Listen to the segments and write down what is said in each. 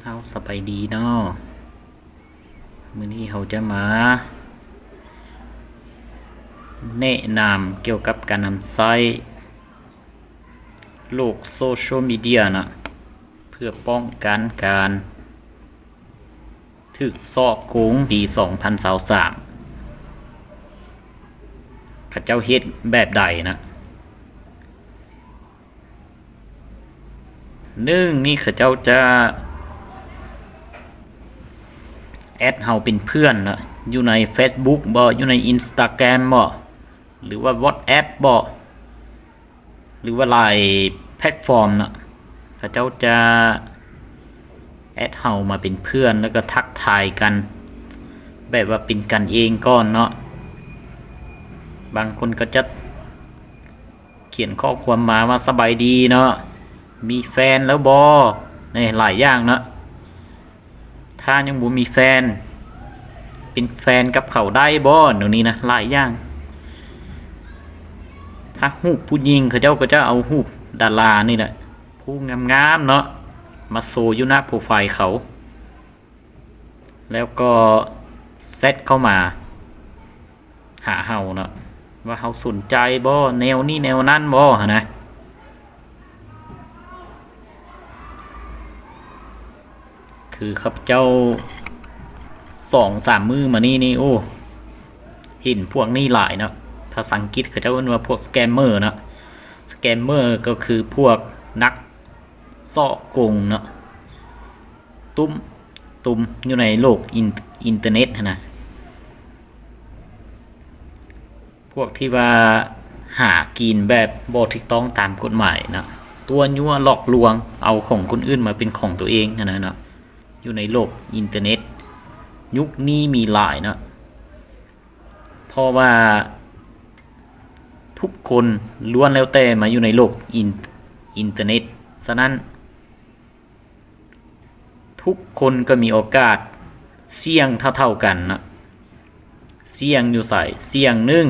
ເຮົາສະບາຍດີເນາະ ມື້ນີ້ເຮົາຈະມາແນະນຳກ່ຽວກັບການນຳໃຊ້ໂລກໂຊຊຽວມີເດຍນະ ເພື່ອປ້ອງກັນການຖືກສໍ້ໂກງປີສອງພັນຊາວສາມ ເຂົາເຈົ້າເຮັດແບບໃດນະ. ໜຶ່ງນີ້ເຂົາເຈົ້າຈະແອັດເຮົາເປັນເພື່ອນເນາະ ຢູ່ໃນເຟສບຸກບໍ ຢູ່ໃນອິນສະຕາແກຣມບໍ ຫຼືວ່າວັອດແອັບບໍ ຫຼືວ່າຫຼາຍແພລດຟອມເນາະ ເຂົາເຈົ້າຈະແອັດເຮົາມາເປັນເພື່ອນ ແລ້ວກໍທັກທາຍກັນ ແບບວ່າເປັນກັນເອງກ່ອນເນາະ ບາງຄົນກໍຈະ ຂຽນຂໍ້ຄວາມມາວ່າ ສະບາຍດີເນາະ ມີແຟນແລ້ວບໍ່ ນີ້ ຫຼາຍຢ່າງເນາະ ຖ້າຍັງບໍ່ມີແຟນ ເປັນແຟນກັບເຂົາໄດ້ບໍ່ ແນວນີ້ນະ ຫຼາຍຢ່າງ. ຖ້າຮູບຜູ້ຍິງ ເຂົາເຈົ້າກໍຈະເອົາຮູບດາລານີ້ແຫຼະ ຜູ້ງາມໆເນາະ ມາໂຊຢູ່ໜ້າໂປຣໄຟເຂົາ ແລ້ວກໍແຊັດເຂົ້າມາຫາເຮົາເນາະ ວ່າເຮົາສົນໃຈບໍ່ ແນວນີ້ແນວນັ້ນບໍ່ຫັ້ນນະ. ຄືຂ້າພະເຈົ້າສອງສາມມື້ມານີ້ນີ້ ໂອ້ ເຫັນພວກນີ້ຫຼາຍເນາະ ພາສາອັງກິດເຂົາເຈົ້າເອີ້ນວ່າພວກສະແກມເມີເນາະ ສະແກມເມີກໍຄືພວກນັກ ສໍ້ໂກງເນາະ ຕຸ້ມ ຕຸ້ມຢູ່ໃນໂລກອິນ ອິນເຕີເນັດຫັ້ນນະ ພວກທີ່ວ່າຫາກິນແບບບໍ່ຖືກຕ້ອງຕາມກົດໝາຍເນາະ ຕົວະຍົວະຫຼອກລວງ ເອົາຂອງຄົນອື່ນມາເປັນຂອງຕົວເອງຫັ້ນນະເນາະ ຢູ່ໃນໂລກອິນເຕີເນັດ ຍຸກນີ້ມີຫຼາຍເນາະ ເພາະວ່າທຸກຄົນລ້ວນແລ້ວແຕ່ມາຢູ່ໃນໂລກອິນ ອິນເຕີເນັດ ສະນັ້ນ ທຸກຄົນກໍມີໂອກາດສ່ຽງເທົ່າໆກັນເນາະ ສ່ຽງຢູ່ໃສ ສ່ຽງ ໜຶ່ງ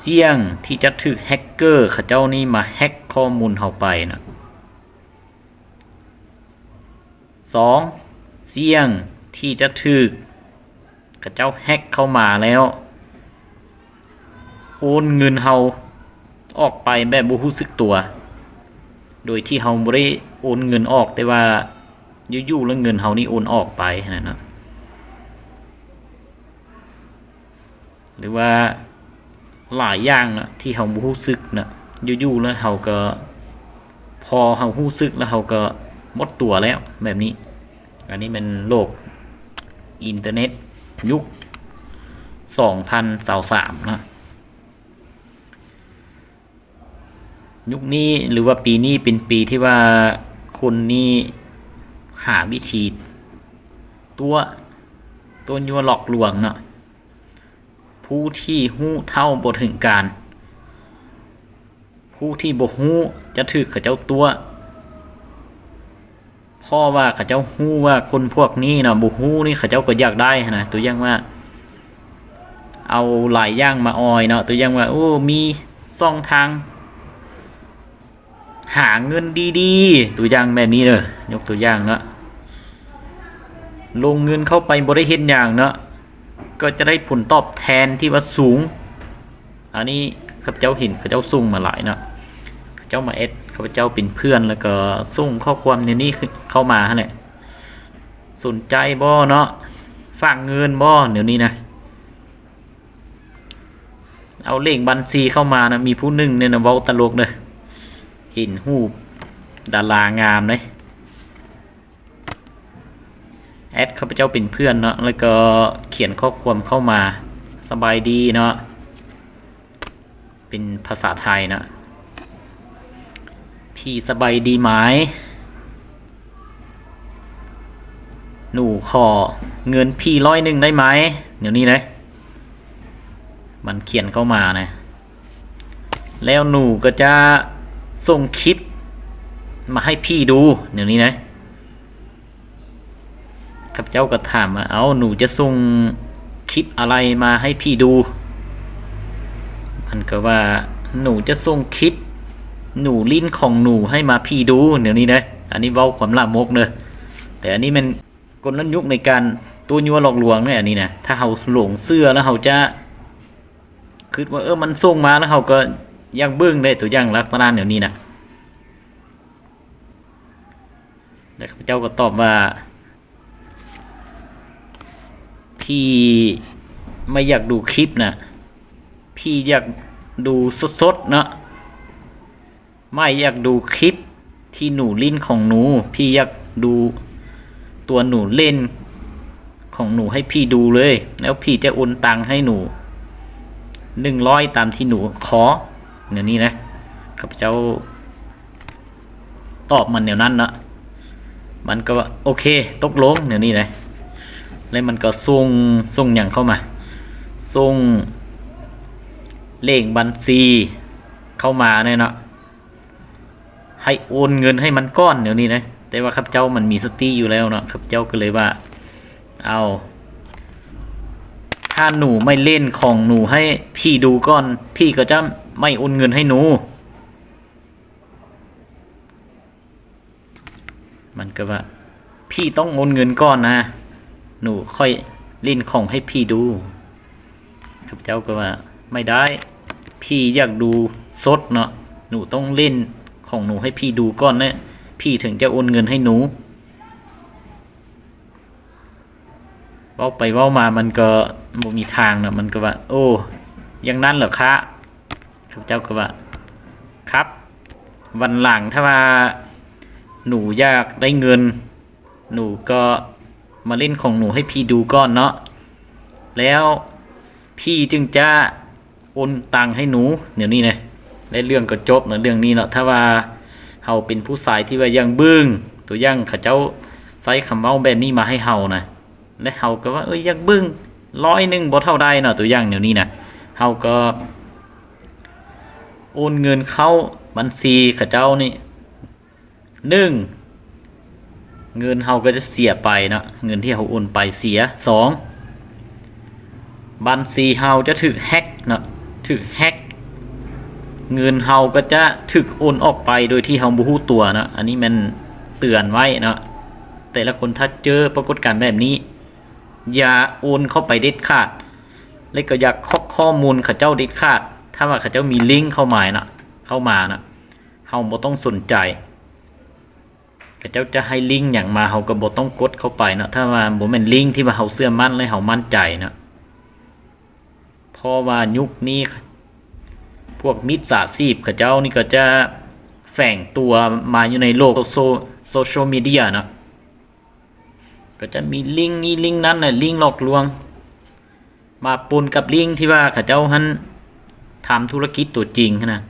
ສ່ຽງທີ່ຈະຖືກແຮັກເກີເຂົາເຈົ້ານີ້ມາແຮັກຂໍ້ມູນເຮົາໄປເນາະ ສອງ ສ່ຽງທີ່ຈະຖືກເຂົາເຈົ້າແຮັກເຂົ້າມາແລ້ວ ໂອນເງິນເຮົາອອກໄປແບບບໍ່ຮູ້ສຶກຕົວ ໂດຍທີ່ເຮົາບໍ່ໄດ້ໂອນເງິນອອກ ແຕ່ວ່າຢູ່ໆແລ້ວເງິນເຮົານີ້ໂອນອອກໄປຫັ້ນນະເນາະ ຫຼືວ່າຫຼາຍຢ່າງນະທີ່ເຮົາບໍ່ຮູ້ສຶກນະ ຢູ່ໆແລ້ວເຮົາກໍ ພໍເຮົາຮູ້ສຶກແລ້ວເຮົາກໍໝົດຕົວແລ້ວແບບນີ້. ອັນນີ້ແມ່ນໂລກອິນເຕີເນັດຍຸກສອງພັນຊາວສາມນະ. ຍຸກນີ້ ຫຼືວ່າປີນີ້ເປັນປີທີ່ວ່າຄົນນີ້ຫາວິທີຕົວະ ຕົວະຍົວະຫຼອກລວງເນາະ. ຜູ້ທີ່ຮູ້ເທົ່າບໍ່ເຖິງການ ຜູ້ທີ່ບໍ່ຮູ້ຈະຖືກເຂົາເຈົ້າຕົວະ ເພາະວ່າເຂົາເຈົ້າຮູ້ວ່າຄົນພວກນີ້ເນາະ ບໍ່ຮູ້ນີ້ເຂົາເຈົ້າກໍຢາກໄດ້ຫັ້ນນະ. ຕົວຢ່າງວ່າ ເອົາຫຼາຍຢ່າງມາອອຍເນາະ ຕົວຢ່າງວ່າ ໂອ້ ມີຊ່ອງທາງຫາເງິນດີໆ ຕົວຢ່າງແບບນີ້ເດີ ຍົກຕົວຢ່າງເນາະ ລົງເງິນເຂົ້າໄປບໍ່ໄດ້ເຮັດຫຍັງເນາະ ກໍຈະໄດ້ຜົນຕອບແທນທີ່ວ່າສູງ. ອັນນີ້ຂ້າພະເຈົ້າເຫັນເຂົາເຈົ້າສົ່ງມາຫຼາຍເນາະ ເຂົາເຈົ້າມາແອັດຂ້າພະເຈົ້າເປັນເພື່ອນ ແລ້ວກໍສົ່ງຂໍ້ຄວາມແນວນີ້ເຂົ້າມາຫັ້ນແຫຼະ ສົນໃຈບໍ່ເນາະ ຝາກເງິນບໍ່ ແນວນີ້ນະ. ເອົາເລກບັນຊີເຂົ້າມານະ ມີຜູ້ໜຶ່ງນີ້ນະ ເວົ້າຕະຫຼົກເດີ ເຫັນຮູບດາລາງາມເດ້ ແອັດຂ້າພະເຈົ້າເປັນເພື່ອນເນາະ ແລ້ວກໍຂຽນຂໍ້ຄວາມເຂົ້າມາ ສະບາຍດີເນາະ ເປັນພາສາໄທເນາະ ພີ່ສະບາຍດີໄໝ? ໜູຂໍເງິນພີ່ຮ້ອຍໜຶ່ງໄດ້ໄໝ? ແນວນີ້ເດ້ ມັນຂຽນເຂົ້າມານະ ແລ້ວໜູກໍຈະສົ່ງຄລິບມາໃຫ້ພີ່ດູ ແນວນີ້ນະ. ຂ້າພະເຈົ້າກໍຖາມວ່າ ເອົ້າ ໜູຈະສົ່ງຄລິບອະໄລມາໃຫ້ພີ່ດູ? ມັນກໍວ່າ ໜູຈະສົ່ງຄລິບໜູຫຼິ້ນຂອງໜູໃຫ້ມາພີ່ດູ ແນວນີ້ເດ້. ອັນນີ້ເວົ້າຄວາມລາມົກເດີ ແຕ່ອັນນີ້ແມ່ນກົນລະຍຸກໃນການຕົວະຍົວະຫຼອກລວງເດ້ ອັນນີ້ນະ. ຖ້າເຮົາຫຼົງເຊື່ອແລ້ວເຮົາຈະຄິດວ່າ ເອີ ມັນສົ່ງມາແລ້ວເຮົາກໍຢາກເບິ່ງເດ້ ຕົວຢ່າງລັກສະນະແນວນີ້ນະ. ແລ້ວເຂົາເຈົ້າກໍຕອບວ່າ ພີ່ໄມ່ຢາກດູຄລິບນະ ພີ່ຢາກດູສົດໆເນາະ ໄມ່ຢາກດູຄລິບທີ່ໜູຫຼິ້ນຂອງໜູ ພີ່ຢາກດູຕົວໜູຫຼິ້ນຂອງໜູໃຫ້ພີ່ດູເລີຍ ແລ້ວພີ່ຈະໂອນຕັງໃຫ້ໜູໜຶ່ງຮ້ອຍຕາມທີ່ໜູຂໍ ແນວນີ້ນະ. ຂ້າພະເຈົ້າ ຕອບມັນແນວນັ້ນເນາະ ມັນກໍວ່າ ໂອເຄ ຕົກລົງ ແນວນີ້ນະ. ແລ້ວມັນກໍສົ່ງ ສົ່ງຫຍັງເຂົ້າມາ ສົ່ງເລກບັນຊີເຂົ້າມາແນ່ເນາະ ໃຫ້ໂອນເງິນໃຫ້ມັນກ່ອນ ແນວນີ້ນະ. ແຕ່ວ່າຂ້າພະເຈົ້າມັນມີສະຕິຢູ່ແລ້ວເນາະ ຂ້າພະເຈົ້າກໍເລີຍວ່າ ເອົາ ຖ້າໜູໄມ່ຫຼິ້ນຂອງໜູໃຫ້ພີ່ດູກ່ອນ ພີ່ກໍຈະໄມ່ໂອນເງິນໃຫ້ໜູ. ມັນກໍວ່າ ພີ່ຕ້ອງໂອນເງິນກ່ອນນະ ໜູຄ່ອຍຫຼິ້ນຂອງໃຫ້ພີ່ດູ. ຂ້າພະເຈົ້າກໍວ່າ ໄມ່ໄດ້ ພີ່ຢາກດູສົດເນາະ ໜູຕ້ອງຫຼິ້ນຂອງໜູໃຫ້ພີ່ດູກ່ອນນະ ພີ່ເຖິງຈະໂອນເງິນໃຫ້ໜູ. ເວົ້າໄປເວົ້າມາມັນກໍບໍ່ມີທາງເນາະ ມັນກໍວ່າ ໂອ້ ຢ່າງນັ້ນເຫລອຄະ? ຂ້າພະເຈົ້າກໍວ່າ ຄັບ ວັນຫຼັງຖ້າວ່າໜູຢາກໄດ້ເງິນ ໜູກໍມາຫຼິ້ນຂອງໜູໃຫ້ພີ່ດູກ່ອນເນາະ ແລ້ວ ພີ່ຈຶ່ງຈະໂອນຕັງໃຫ້ໜູ ແນວນີ້ນະ ແລະ ເລື່ອງກໍຈົບນະ ເລື່ອງນີ້ເນາະ. ຖ້າວ່າເຮົາເປັນຜູ້ຊາຍທີ່ວ່າຢາກເບິ່ງ ຕົວຢ່າງເຂົາເຈົ້າໃຊ້ຄຳເວົ້າແບບນີ້ມາໃຫ້ເຮົານະ ແລະ ເຮົາກໍວ່າ ເອີ ຢາກເບິ່ງ ຮ້ອຍໜຶ່ງບໍ່ເທົ່າໃດເນາະ ຕົວຢ່າງແນວນີ້ນະ ເຮົາກໍໂອນເງິນເຂົ້າບັນຊີເຂົາເຈົ້ານີ້ ໜຶ່ງ ເງິນເຮົາກໍຈະເສຍໄປເນາະ ເງິນທີ່ເຮົາໂອນໄປເສຍ. ສອງ ບັນຊີເຮົາຈະຖືກແຮັກເນາະ ຖືກແຮັກ ເງິນເຮົາກໍຈະຖືກໂອນອອກໄປໂດຍທີ່ເຮົາບໍ່ຮູ້ຕົວເນາະ. ອັນນີ້ແມ່ນເຕືອນໄວ້ເນາະ ແຕ່ລະຄົນຖ້າເຈີປາກົດການແບບນີ້ ຢ່າໂອນເຂົ້າໄປເດັດຂາດ ແລະ ກໍຢ່າຄອກຂໍ້ມູນເຂົາເຈົ້າເດັດຂາດ. ຖ້າວ່າເຂົາເຈົ້າມີລິງເຂົ້າມາເນາະ ເຂົ້າມາເນາະ ເຮົາບໍ່ຕ້ອງສົນໃຈ ເຂົາເຈົ້າຈະໃຫ້ລິງຫຍັງມາ ເຮົາກໍບໍ່ຕ້ອງກົດເຂົ້າໄປເນາະ ຖ້າວ່າບໍ່ແມ່ນລິງທີ່ວ່າເຮົາເຊື່ອໝັ້ນ ແລະ ເຮົາໝັ້ນໃຈເນາະ. ເພາະວ່າຍຸກນີ້ພວກມິດສາຊີບເຂົາເຈົ້ານີ້ກໍຈະແຝງຕົວມາຢູ່ໃນໂລກໂຊ ໂຊຊຽວມີເດຍເນາະ ກໍຈະມີລິງນີ້ລິງນັ້ນນະ ລິງຫຼອກລວງ ມາປົນກັບລິງທີ່ວ່າເຂົາເຈົ້າຫັ້ນທຳທຸລະກິດຕົວຈິງຫັ້ນນະ.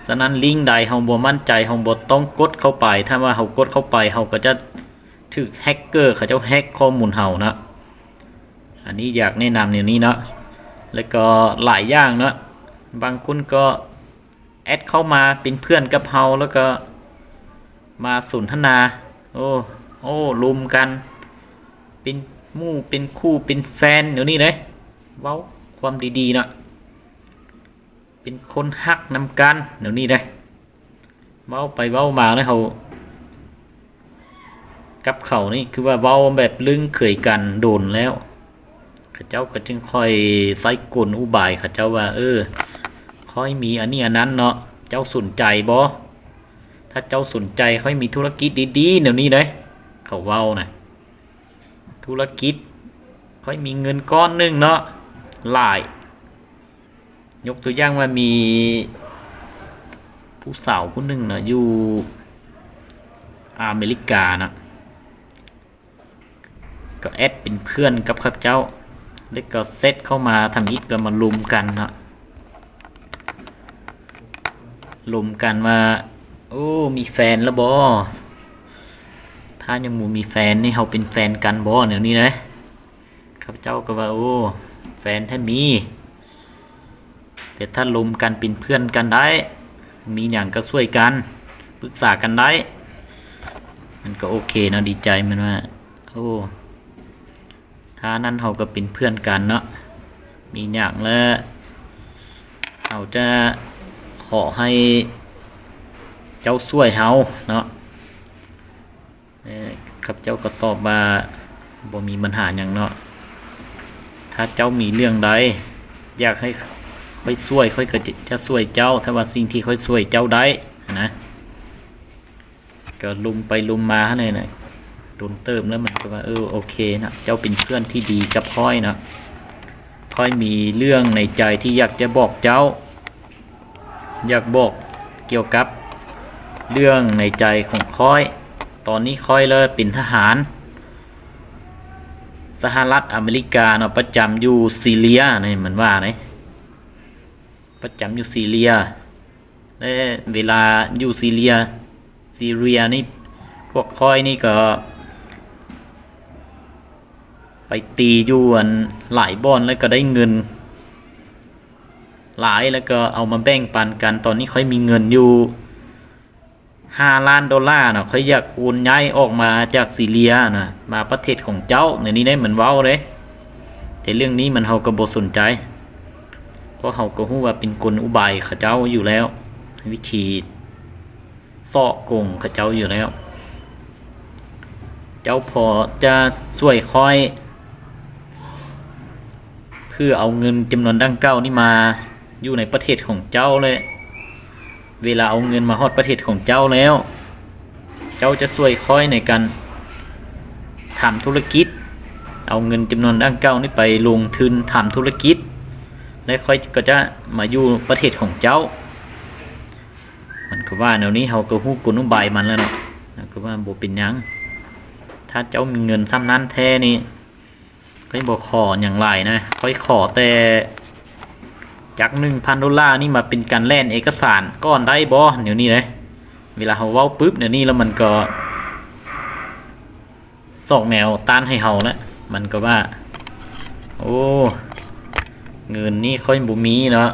ສະນັ້ນລິງໃດເຮົາບໍ່ໝັ້ນໃຈ ເຮົາບໍ່ຕ້ອງກົດເຂົ້າໄປ ຖ້າວ່າເຮົາກົດເຂົ້າໄປ ເຮົາກໍຈະຖືກແຮັກເກີເຂົາເຈົ້າແຮັກຂໍ້ມູນເຮົານະ. ອັນນີ້ຢາກແນະນຳແນວນີ້ເນາະ ແລ້ວກໍຫຼາຍຢ່າງເນາະ ບາງຄົນກໍ ແອັດເຂົ້າມາເປັນເພື່ອນກັບເຮົາ ແລ້ວກໍມາສົນທະນາ ໂອ້ ໂອ້ ລົມກັນ ເປັນໝູ່ເປັນຄູ່ເປັນແຟນແນວນີ້ເດ້ ເວົ້າຄວາມດີໆເນາະ ເປັນຄົນຮັກນຳກັນແນວນີ້ເດ້. ເວົ້າໄປເວົ້າມາເນາະ ເຮົາ ກັບເຂົານີ້ຄືວ່າເວົ້າແບບລຶ້ງເຄີຍກັນດົນແລ້ວ ເຂົາເຈົ້າກໍຈຶ່ງຄ່ອຍໃຊ້ກົນອຸບາຍເຂົາເຈົ້າວ່າ ເອີ ຂ້ອຍມີອັນນີ້ອັນນັ້ນເນາະ ເຈົ້າສົນໃຈບໍ່? ຖ້າເຈົ້າສົນໃຈ ຂ້ອຍມີທຸລະກິດດີໆແນວນີ້ເດ້ ເຂົາເວົ້ານະ ທຸລະກິດ ຂ້ອຍມີເງິນກ້ອນໜຶ່ງເນາະ ຫຼາຍ ຍົກຕົວຢ່າງວ່າມີຜູ້ສາວຜູ້ໜຶ່ງເນາະ ຢູ່ອາເມລິກາເນາະ ກໍແອັດເປັນເພື່ອນກັບຂ້າພະເຈົ້າ ແລ້ວກໍແຊັດເຂົ້າມາທຳອິດ ກໍມາລົມກັນເນາະ ລົມກັນວ່າ ໂອ້ ມີແຟນແລ້ວບໍ່? ຖ້າຍັງບໍ່ມີແຟນນີ້ ເຮົາເປັນແຟນກັນບໍ່? ແນວນີ້ເດ້. ຂ້າພະເຈົ້າກໍວ່າ ໂອ້ ແຟນແທ້ມີ ແຕ່ຖ້າລົມກັນເປັນເພື່ອນກັນໄດ້ ມີຫຍັງກໍຊ່ວຍກັນ ປຶກສາກັນໄດ້ ມັນກໍໂອເຄເນາະ ດີໃຈ ແມ່ນວ່າ ໂອ້ ຖ້ານັ້ນເຮົາກໍເປັນເພື່ອນກັນເນາະ ມີຫຍັງແລ້ວ ເຮົາຈະຂໍໃຫ້ເຈົ້າຊ່ວຍເຮົາເນາະ ຂ້າພະເຈົ້າກໍຕອບວ່າ ບໍ່ມີບັນຫາຫຍັງເນາະ. ຖ້າເຈົ້າມີເລື່ອງໃດ ຢາກໃຫ້ຂ້ອຍຊ່ວຍ ຂ້ອຍກໍຈະຊ່ວຍເຈົ້າ. ຖ້າວ່າສິ່ງທີ່ຂ້ອຍຊ່ວຍເຈົ້າໄດ້ນະ. ກໍລົມໄປລົມມາຫັ້ນແຫຼະນະ ດົນເຕີບແລ້ວ ມັນກໍວ່າ ເອີ ໂອເຄນະ ເຈົ້າເປັນເພື່ອນທີ່ດີກັບຂ້ອຍເນາະ. ຂ້ອຍມີເລື່ອງໃນໃຈທີ່ຢາກຈະບອກເຈົ້າ. ຢາກບອກກ່ຽວກັບເລື່ອງໃນໃຈຂອງຂ້ອຍ. ຕອນນີ້ຂ້ອຍລະເປັນທະຫານສະຫະລັດອາເມລິກາເນາະ ປະຈຳຢູ່ຊີເຣຍນີ້ ມັນວ່າເດ້ ປະຈຳຢູ່ຊີເຣຍ. ແລະ ເວລາຢູ່ຊີເຣຍ ຊີເຣຍນີ້ ພວກຂ້ອຍນີ້ກໍໄປຕີຢູ່ອັນຫຼາຍບ່ອນ ແລ້ວກໍໄດ້ເງິນ ຫຼາຍ ແລ້ວກໍເອົາມາແບ່ງປັນກັນ. ຕອນນີ້ຂ້ອຍມີເງິນຢູ່ຫ້າລ້ານໂດລາເນາະ. ຂ້ອຍຢາກໂອນຍ້າຍອອກມາຈາກຊີເຣຍນະ ມາປະເທດຂອງເຈົ້າ ແນວນີ້ເດ້ ມັນເວົ້າເດ້. ແຕ່ເລື່ອງນີ້ມັນ ເຮົາກໍບໍ່ສົນໃຈ ເພາະເຮົາກໍຮູ້ວ່າເປັນກົນອຸບາຍເຂົາເຈົ້າຢູ່ແລ້ວ ວິທີ ຊອກໂກງເຂົາເຈົ້າຢູ່ແລ້ວ. ເຈົ້າພໍຈະຊ່ວຍຂ້ອຍ ເພື່ອເອົາເງິນຈຳນວນດັ່ງກ່າວນີ້ມາຢູ່ໃນປະເທດຂອງເຈົ້າ ແລະ ເວລາເອົາເງິນມາຮອດປະເທດຂອງເຈົ້າແລ້ວ ເຈົ້າຈະຊ່ວຍຂ້ອຍໃນການທຳທຸລະກິດ ເອົາເງິນຈຳນວນດັ່ງກ່າວນີ້ໄປລົງທຶນທຳທຸລະກິດ ແລະ ຂ້ອຍກໍຈະມາຢູ່ປະເທດຂອງເຈົ້າ. ມັນກໍວ່າແນວນີ້ ເຮົາກໍຮູ້ກົນອຸບາຍມັນແລ້ວເນາະ. ເຮົາກໍວ່າບໍ່ເປັນຫຍັງ ຖ້າເຈົ້າມີເງິນສ່ຳນັ້ນແທ້ນີ້ ຂ້ອຍບໍ່ຂໍຫຍັງຫຼາຍນະ ຂ້ອຍຂໍແຕ່ຈັກໜຶ່ງພັນໂດລານີ້ມາເປັນການແລ່ນເອກະສານກ່ອນໄດ້ບໍ່? ແນວນີ້ເດ້. ເວລາເຮົາເວົ້າປຶບແນວນີ້ແລ້ວ ມັນກໍ ຊອກແນວຕ້ານໃຫ້ເຮົາແຫຼະ. ມັນກໍວ່າ ໂອ້ ເງິນນີ້ຂ້ອຍບໍ່ມີເນາະ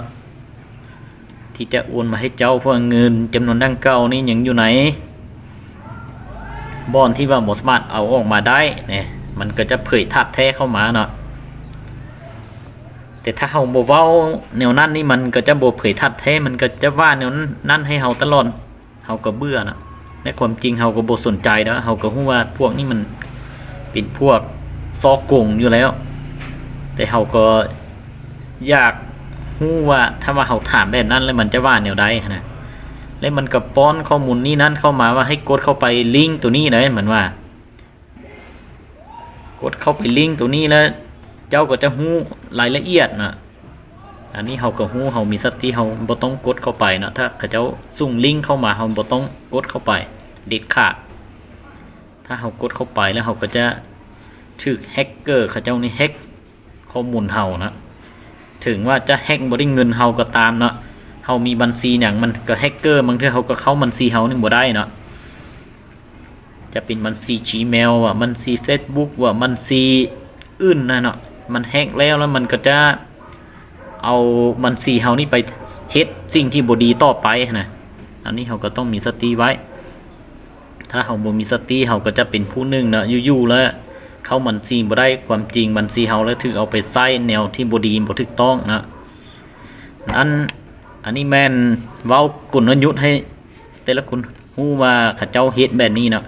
ທີ່ຈະໂອນມາໃຫ້ເຈົ້າ, ເພາະວ່າເງິນຈຳນວນດັ່ງກ່າວນີ້ຍັງຢູ່ໃນບ່ອນທີ່ວ່າບໍ່ສາມາດເອົາອອກມາໄດ້ເນ. ມັນກໍຈະເຜີຍທາດແທ້ເຂົ້າມາເນາະ. ແຕ່ຖ້າເຮົາບໍ່ເວົ້າແນວນັ້ນນີ້ ມັນກໍຈະບໍ່ເຜີຍທາດແທ້, ມັນກໍຈະວ່າແນວນັ້ນໃຫ້ເຮົາຕະຫຼອດ. ເຮົາກໍເບື່ອນະ. ໃນຄວາມຈິງເຮົາກໍບໍ່ສົນໃຈດອກ, ເຮົາກໍຮູ້ວ່າພວກນີ້ມັນເປັນພວກສໍ້ໂກງຢູ່ແລ້ວ. ແຕ່ເຮົາກໍຢາກຮູ້ວ່າ ຖ້າວ່າເຮົາຖາມແບບນັ້ນແລ້ວ ມັນຈະວ່າແນວໃດຫັ້ນນະ. ແລ້ວມັນກໍປ້ອນຂໍ້ມູນນີ້ນັ້ນເຂົ້າມາວ່າ ໃຫ້ກົດເຂົ້າໄປລິງໂຕນີ້ໄດ໋, ມັນວ່າ ກົດເຂົ້າໄປລິງໂຕນີ້ແລ້ວ ເຈົ້າກໍຈະຮູ້ລາຍລະອຽດນະ. ອັນນີ້ເຮົາກໍຮູ້, ເຮົາມີສະຕິ, ເຮົາບໍ່ຕ້ອງກົດເຂົ້າໄປເນາະ. ຖ້າເຂົາເຈົ້າສົ່ງລິງເຂົ້າມາ ເຮົາບໍ່ຕ້ອງກົດເຂົ້າໄປເດັດຂາດ. ຖ້າເຮົາກົດເຂົ້າໄປແລ້ວ ເຮົາກໍຈະຖືກແຮັກເກີເຂົາເຈົ້ານີ້ແຮັກຂໍ້ມູນເຮົານະ. ເຖິງວ່າຈະແຮັກບໍ່ໄດ້ເງິນເຮົາກໍຕາມເນາະ, ເຮົາມີບັນຊີຫຍັງ ມັນກໍແຮັກເກີ ບາງເທື່ອເຂົາກໍເຂົ້າບັນຊີເຮົານີ້ບໍ່ໄດ້ເນາະ. ຈະເປັນບັນຊີ Gmail ວ່າ ບັນຊີ Facebook ວ່າ ບັນຊີອື່ນນະເນາະ, ມັນແຮັກແລ້ວ ແລ້ວມັນກໍຈະເອົາບັນຊີເຮົານີ້ໄປເຮັດສິ່ງທີ່ບໍ່ດີຕໍ່ໄປຫັ້ນນະ. ອັນນີ້ເຮົາກໍຕ້ອງມີສະຕິໄວ້. ຖ້າເຮົາບໍ່ມີສະຕິ ເຮົາກໍຈະເປັນຜູ້ໜຶ່ງເນາະ ຢູ່ໆ ແລ້ວເຂົ້າບັນຊີບໍ່ໄດ້, ຄວາມຈິງບັນຊີເຮົາແລ້ວຖືກເອົາໄປໃຊ້ແນວທີ່ບໍ່ດີ ບໍ່ຖືກຕ້ອງເນາະ. ອັນ ອັນນີ້ແມ່ນເວົ້າກົນນະຍຸດໃຫ້ແຕ່ລະຄົນຮູ້ວ່າເຂົາເຈົ້າເຮັດແບບນີ້ເນາະ.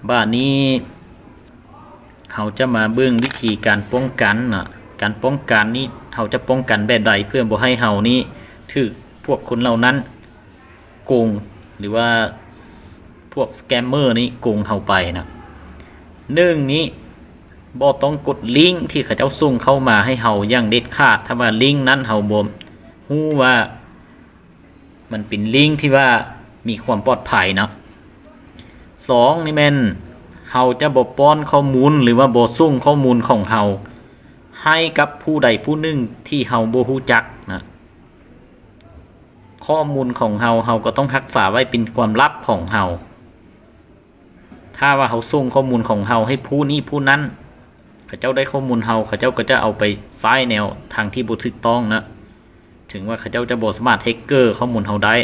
ບາດນີ້ເຮົາຈະມາເບິ່ງວິທີການປ້ອງກັນເນາະ. ການປ້ອງກັນນີ້ ເຮົາຈະປ້ອງກັນແບບໃດ ເພື່ອບໍ່ໃຫ້ເຮົານີ້ຖືກພວກຄົນເຫຼົ່ານັ້ນໂກງ ຫຼືວ່າພວກ scammer ນີ້ໂກງເຮົາໄປເນາະ. ໜຶ່ງນີ້ ບໍ່ຕ້ອງກົດລິງທີ່ເຂົາເຈົ້າສົ່ງເຂົ້າມາໃຫ້ເຮົາຢ່າງເດັດຂາດ ຖ້າວ່າລິງນັ້ນເຮົາບໍ່ຮູ້ວ່າ ມັນເປັນລິງທີ່ວ່າມີຄວາມປອດໄພເນາະ. ສອງນີ້ແມ່ນ ເຮົາຈະບໍ່ປ້ອນຂໍ້ມູນ ຫຼືວ່າບໍ່ສົ່ງຂໍ້ມູນຂອງເຮົາໃຫ້ກັບຜູ້ໃດຜູ້ໜຶ່ງທີ່ເຮົາບໍ່ຮູ້ຈັກນະ. ຂໍ້ມູນຂອງເຮົາ ເຮົາກໍຕ້ອງຮັກສາໄວ້ເປັນຄວາມລັບຂອງເຮົາ. ຖ້າວ່າເຮົາສົ່ງຂໍ້ມູນຂອງເຮົາໃຫ້ຜູ້ນີ້ຜູ້ນັ້ນ ເຂົາເຈົ້າໄດ້ຂໍ້ມູນເຮົາ ເຂົາເຈົ້າກໍຈະເອົາໄປໃຊ້ແນວທາງທີ່ບໍ່ຖືກຕ້ອງນະ. ເຖິງວ່າເຂົາເຈົ້າຈະບໍ່ສາມາດແຮັກເກີຂໍ້ມູນເຮົາໄດ້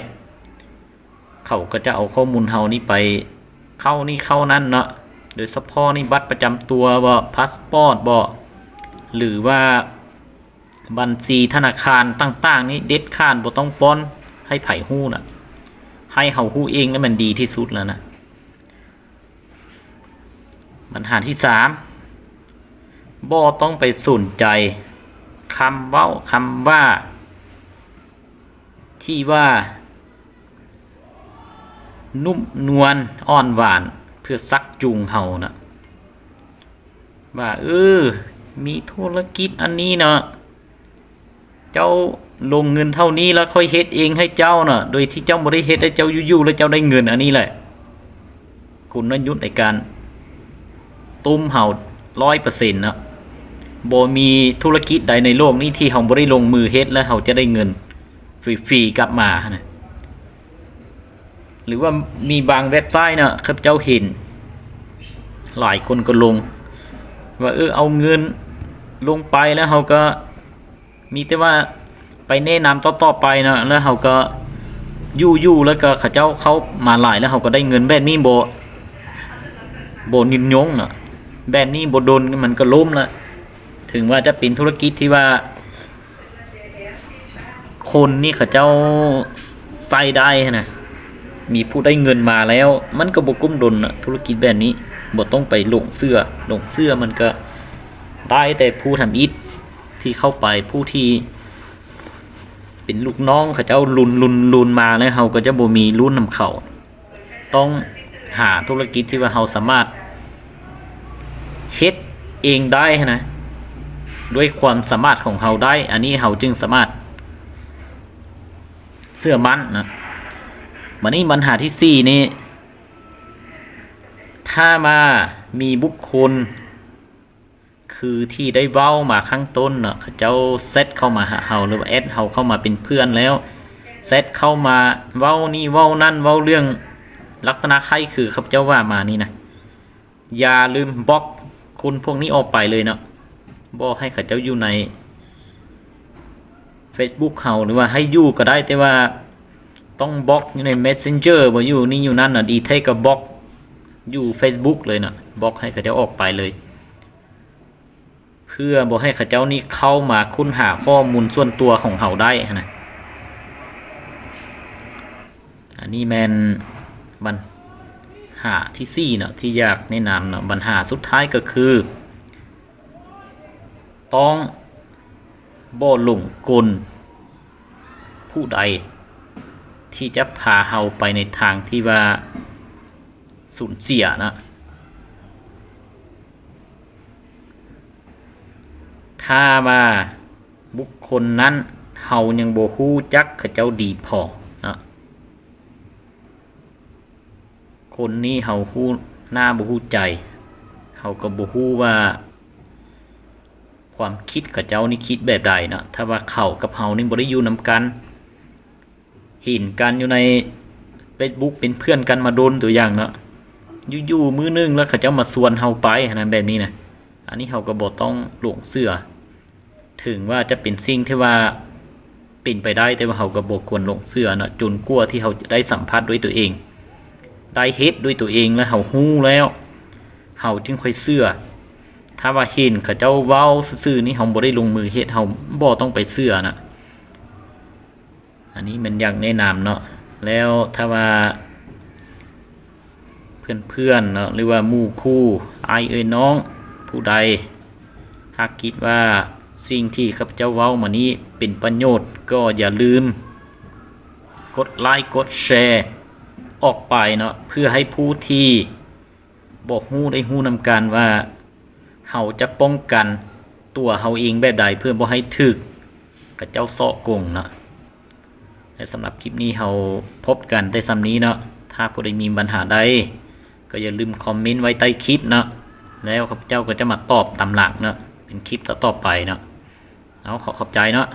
ເຂົາກໍຈະເອົາຂໍ້ມູນເຮົານີ້ໄປເຂົ້ານີ້ເຂົ້ານັ້ນເນາະ. ໂດຍສະເພາະນີ້ບັດປະຈຳຕົວບໍ ພາສປອດບໍ ຫຼືວ່າ ບັນຊີທະນາຄານຕ່າງໆນີ້ເດັດຂາດບໍ່ຕ້ອງປ້ອນໃຫ້ໃຜຮູ້ນະ. ໃຫ້ເຮົາຮູ້ເອງນັ້ນມັນດີທີ່ສຸດແລ້ວນະ. ບັນຫາທີສາມ ບໍ່ຕ້ອງໄປສົນໃຈຄຳເວົ້າຄຳວ່າທີ່ວ່ານຸ້ມນວນອ່ອນຫວານ ເພື່ອຊັກຈູງເຮົານະ ວ່າ ເອີ ມີທຸລະກິດອັນນີ້ເນາະ ເຈົ້າລົງເງິນເທົ່ານີ້ ແລ້ວຂ້ອຍເຮັດເອງໃຫ້ເຈົ້ານະ ໂດຍທີ່ເຈົ້າບໍ່ໄດ້ເຮັດ ແລ້ວເຈົ້າຢູ່ໆ ແລ້ວເຈົ້າໄດ້ເງິນ. ອັນນີ້ແຫຼະ ກົນນະຍຸດໃນການຕຸ້ມເຮົາຮ້ອຍເປີເຊັນເນາະ. ບໍ່ມີທຸລະກິດໃດໃນໂລກນີ້ທີ່ເຮົາບໍ່ໄດ້ລົງມືເຮັດ ແລ້ວເຮົາຈະໄດ້ເງິນຟຣີໆກັບມານະ. ຫຼືວ່າມີບາງເວັບໄຊເນາະ ຂ້າພະເຈົ້າເຫັນຫຼາຍຄົນກໍລົງວ່າ ເອີ ເອົາເງິນລົງໄປ ແລ້ວເຮົາກໍມີແຕ່ວ່າໄປແນະນຳຕໍ່ໆໄປເນາະ ແລ້ວເຮົາກໍຢູ່ໆ ແລ້ວກໍເຂົາເຈົ້າເຂົ້າມາຫຼາຍ ແລ້ວເຮົາກໍໄດ້ເງິນ. ແບບນີ້ບໍ່ ບໍ່ຍືນຍົງເນາະ ແບບນີ້ບໍ່ດົນມັນກໍລົ້ມລະ. ເຖິງວ່າຈະເປັນທຸລະກິດທີ່ວ່າ ຄົນນີ້ເຂົາເຈົ້າໃຊ້ໄດ້ຫັ້ນນະ ມີຜູ້ໄດ້ເງິນມາແລ້ວ ມັນກໍບໍ່ກຸ້ມດົນນະ. ທຸລະກິດແບບນີ້ບໍ່ຕ້ອງໄປຫຼົງເຊື່ອ ຫຼົງເຊື່ອມັນກໍໄດ້ແຕ່ຜູ້ທຳອິດທີ່ເຂົ້າໄປ ຜູ້ທີ່ເປັນລູກນ້ອງເຂົາເຈົ້າລຸນໆໆມາ ແລ້ວເຮົາກໍຈະບໍ່ມີລຸ້ນນຳເຂົາ. ຕ້ອງຫາທຸລະກິດທີ່ວ່າເຮົາສາມາດເຮັດເອງໄດ້ຫັ້ນນະ ດ້ວຍຄວາມສາມາດຂອງເຮົາໄດ້ ອັນນີ້ເຮົາຈຶ່ງສາມາດເຊື່ອໝັ້ນນະ. ບັດນີ້ບັນຫາທີສີ່ນີ້ ຖ້າວ່າມີບຸກຄົນ ຄືທີ່ໄດ້ເວົ້າມາຂ້າງຕົ້ນເນາະ ເຂົາເຈົ້າແຊັດເຂົ້າມາຫາເຮົາ ຫຼືວ່າແອັດເຮົາເຂົ້າມາເປັນເພື່ອນແລ້ວ ແຊັດເຂົ້າມາເວົ້ານີ້ເວົ້ານັ້ນ ເວົ້າເລື່ອງລັກສະນະຄ້າຍຄືຂ້າພະເຈົ້າວ່າມານີ້ນະ ຢ່າລືມບລັອກຄົນພວກນີ້ອອກໄປເລີຍເນາະ. ບໍ່ໃຫ້ເຂົາເຈົ້າຢູ່ໃນເຟສບຸກເຮົາ ຫຼືວ່າໃຫ້ຢູ່ກໍໄດ້ ແຕ່ວ່າຕ້ອງບລັອກຢູ່ໃນເມັດເຊັນເຈີ ບໍ່ຢູ່ນີ້ຢູ່ນັ້ນນະ ດີແທ້ກໍບລັອກຢູ່ເຟສບຸກເລີຍເນາະ ບລັອກໃຫ້ເຂົາເຈົ້າອອກໄປເລີຍ. ເພື່ອບໍ່ໃຫ້ເຂົາເຈົ້ານີ້ເຂົ້າມາຄົ້ນຫາຂໍ້ມູນສ່ວນຕົວຂອງເຮົາໄດ້ຫັ້ນນະ. ອັນນີ້ແມ່ນບັນຫາທີສີ່ເນາະ ທີ່ຢາກແນະນຳເນາະ. ບັນຫາສຸດທ້າຍກໍຄື ຕ້ອງບໍ່ຫຼົງກົນ ຜູ້ໃດທີ່ຈະພາເຮົາໄປໃນທາງທີ່ວ່າສູນເສຍນະ. ຖ້າວ່າບຸກຄົນນັ້ນເຮົາຍັງບໍ່ຮູ້ຈັກເຂົາເຈົ້າດີພໍເນາະ ຄົນນີ້ເຮົາຮູ້ໜ້າບໍ່ຮູ້ໃຈ ເຮົາກໍບໍ່ຮູ້ວ່າຄວາມຄິດເຂົາເຈົ້ານີ້ຄິດແບບໃດເນາະ. ຖ້າວ່າເຂົາກັບເຮົານີ້ບໍ່ໄດ້ຢູ່ນຳກັນ ເຫັນກັນຢູ່ໃນເຟສບຸກ ເປັນເພື່ອນກັນມາດົນ ຕົວຢ່າງເນາະ ຢູ່ໆມື້ໜຶ່ງແລ້ວເຂົາເຈົ້າມາຊວນເຮົາໄປຫັ້ນນະ ແບບນີ້ນະ ອັນນີ້ເຮົາກໍບໍ່ຕ້ອງຫຼົງເຊື່ອ. ເຖິງວ່າຈະເປັນສິ່ງທີ່ວ່າເປັນໄປໄດ້ ແຕ່ວ່າເຮົາກໍບໍ່ຄວນຫຼົງເຊື່ອເນາະ ຈົນກວ່າທີ່ເຮົາຈະໄດ້ສຳຜັດດ້ວຍຕົວເອງ ໄດ້ເຮັດດ້ວຍຕົວເອງ ແລ້ວເຮົາຮູ້ແລ້ວ ເຮົາຈຶ່ງຄ່ອຍເຊື່ອ. ຖ້າວ່າເຫັນເຂົາເຈົ້າເວົ້າຊື່ໆນີ້ ເຮົາບໍ່ໄດ້ລົງມືເຮັດ ເຮົາບໍ່ຕ້ອງໄປເຊື່ອນະ. ອັນນີ້ແມ່ນຢາກແນະນຳເນາະ. ແລ້ວຖ້າວ່າເພື່ອນໆເນາະ ຫຼືວ່າໝູ່ຄູ່ ອ້າຍເອື້ອຍນ້ອງຜູ້ໃດ ຫາກຄິດວ່າສິ່ງທີ່ຂ້າພະເຈົ້າເວົ້າມານີ້ເປັນປະໂຫຍດ ກໍຢ່າລືມກົດໄລກົດແຊອອກໄປເນາະ ເພື່ອໃຫ້ຜູ້ທີ່ ບໍ່ຮູ້ໄດ້ຮູ້ນຳກັນວ່າເຮົາຈະປ້ອງກັນຕົວເຮົາເອງແບບໃດ ເພື່ອບໍ່ໃຫ້ຖືກເຂົາເຈົ້າສໍ້ໂກງເນາະ. ແລະ ສຳລັບຄລິບນີ້ເຮົາພົບກັນແຕ່ສ່ຳນີ້ເນາະ. ຖ້າຜູ້ໃດມີບັນຫາໃດ ກໍຢ່າລືມຄອມເມັນໄວ້ໃຕ້ຄລິບເນາະ ແລ້ວຂ້າພະເຈົ້າກໍຈະມາຕອບຕາມຫຼັງເນາະ ເປັນຄລິບຕໍ່ໆໄປເນາະ. ເອົາ ຂໍຂອບໃຈເນາະ.